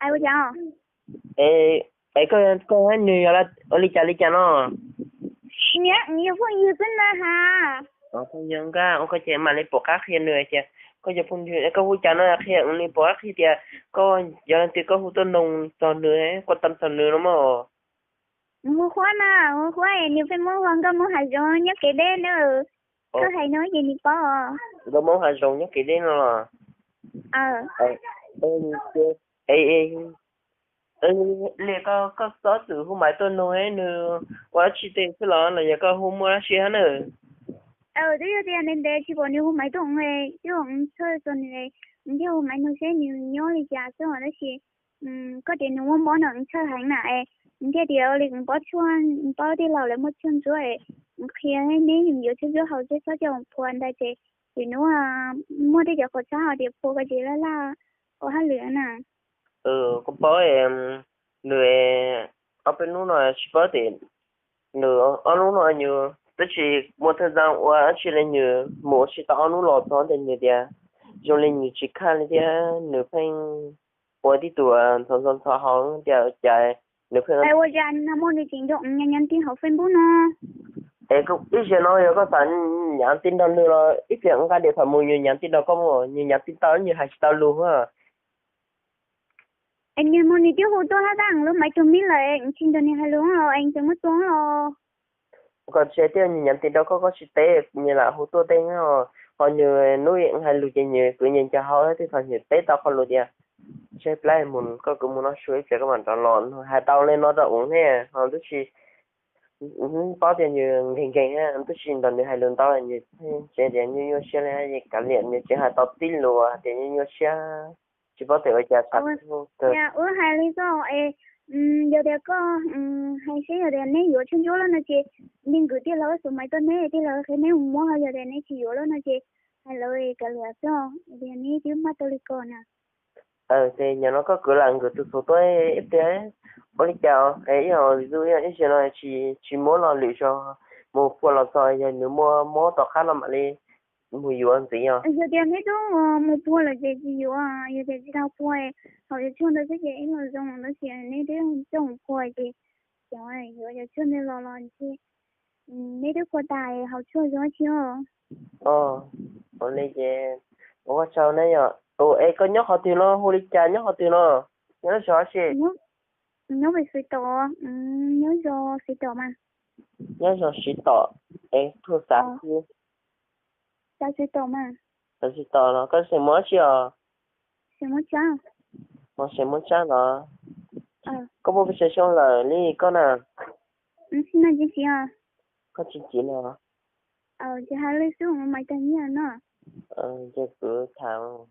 Ua cas? Es, es koj, koj nws yog ua li cas li cas no? Niam, yog phooj ywg xwb na ha. Phooj ywg nkaj ua koj ces mam li pom qab qhia nws tias koj yog phooj ywg, koj hu cas no qhia li pom qab qhia tias koj yog leej twg, koj hu tuaj noog txog nws, kuaj tam txog nws no mas. Hu Huab na, hu Huab, nws pheej muab hu nkauj Moob hav zoov nyob kev deb na. Koj hais no ces nws paub. Nkauj Moob hav zoov nyob kev deb no los? Li koj, koj xob txwm hu Maiv tuaj noog nws ua dab tsi tej xwb los los yog koj hu muaj dab tsi hab na? Twb yog tias ntev ntev tsis pom nws hu Maiv tuaj, twb txhawj txog nws, thiaj hu Maiv noog seb nws nyob li cas xwb os. Tab sis koj tias nws muaj mob no txhawj heev na, nws thiaj tias ua li paub tshuaj, paub tij laug lawv muaj tshuaj ntsuab, qhia neb yuav tshuaj ntsuab haus seb txhob coj phua ntag ces, ces nws muaj tej cov qhov txhab hos tias phua ko ces laj laj ua hauj lwm na. Kuv paub, nws ob peb hnub no tsis paub tias, nws ob hnub no nws twb tsis muaj thawj zaj ua dab tsi li, nws mus ua si tau ob hnub los txog ntawm nws tias zoo li nws tsis khaj li thiab nws pheej ua tib tug ntxhov ntxhov ntxhov hauv tias cas nws pheej ua cas no muaj nws tseem nco nyav nyav ti hauv Facebook no. Es ib zaug no yog koj xav nyav ti nrog nws los ib pliag nqa điện thoại mus nws nyav ti nrog koj, nws nyav ti tau nws hais tsis tau lus. Es nws mus nws twb hu tuaj hab tab lub Maiv tus mib lawm, tsis nrog nws hais lus los es tseem muab tua los? Koj tsis hais tias nws nyav ti nrog koj, koj tsis teb, nws lam hu tuaj tej, ho nws hnub hais lus ces nws kwv nws ncag hauv thiaj txog nws teb tau qhov lus tias, tseg plab mus, koj kwv mus noj su ib pliag koj mam rov los, hais tau li no rau ub ne, ho twb tsis paub tias nws nkees nkees, twb tsis nrog nws hais lus ntau, nws tseem tias nyuaj nyuaj siab li, kav liam nws tseem hais tau tib lus tias nyuaj nyuaj siab, tsis paub tias ua cas. Wb hais li xwb es, yog tias koj hais seb yog tias neb yuav tshuaj ntsuab lawm no ces li nkwv tij laug xuv Maiv tuaj neb, tij laug qhia neb mus muab, ho yog tias neb tsis yuav lawm no ces hais lawv kav liam xwb, tias neb twb maj tau li ko na. Ces nim no koj kwv lam nkwv tus xuv tuaj ib pliag, ua li cas es ib zaug no tsis muab los lwm zaus mus phua los txog yog nws muaj mob tom qab no mam li mus yuav ntxiv os. Yog tias neb twb mus phua lawm ces tsis yuav, yog tias tsis tau phua, haus cov tshuaj ntawd xwb ces ib los zoo ntawd ces neb twb coj mus phua ces cov yuav cov tshuaj ntawd los los ces neb twb phua tas haus tshuaj zoo dab tsi os. Ua li ces ua tsaug na yom. Es koj nyob qhov twg no, hu li cas nyob qhov twg no? Nyob zos dab tsi? Nyob Xwm Tom, nyob zos Xwm Tom mas. Nyob zos Xwm Tom, es hu xav xav Xwm Tom mas. Xav Xwm Tom los koj xeem Muas dab tsi os? Xeem Muas Tsab. Ho xeem Muas Tsab los? Koj muaj pes tsawg xyoo lawm li koj na? Koj tsis civ los? Ces hais li xwb, Maiv tag nyiaj no. Ces kuv tham.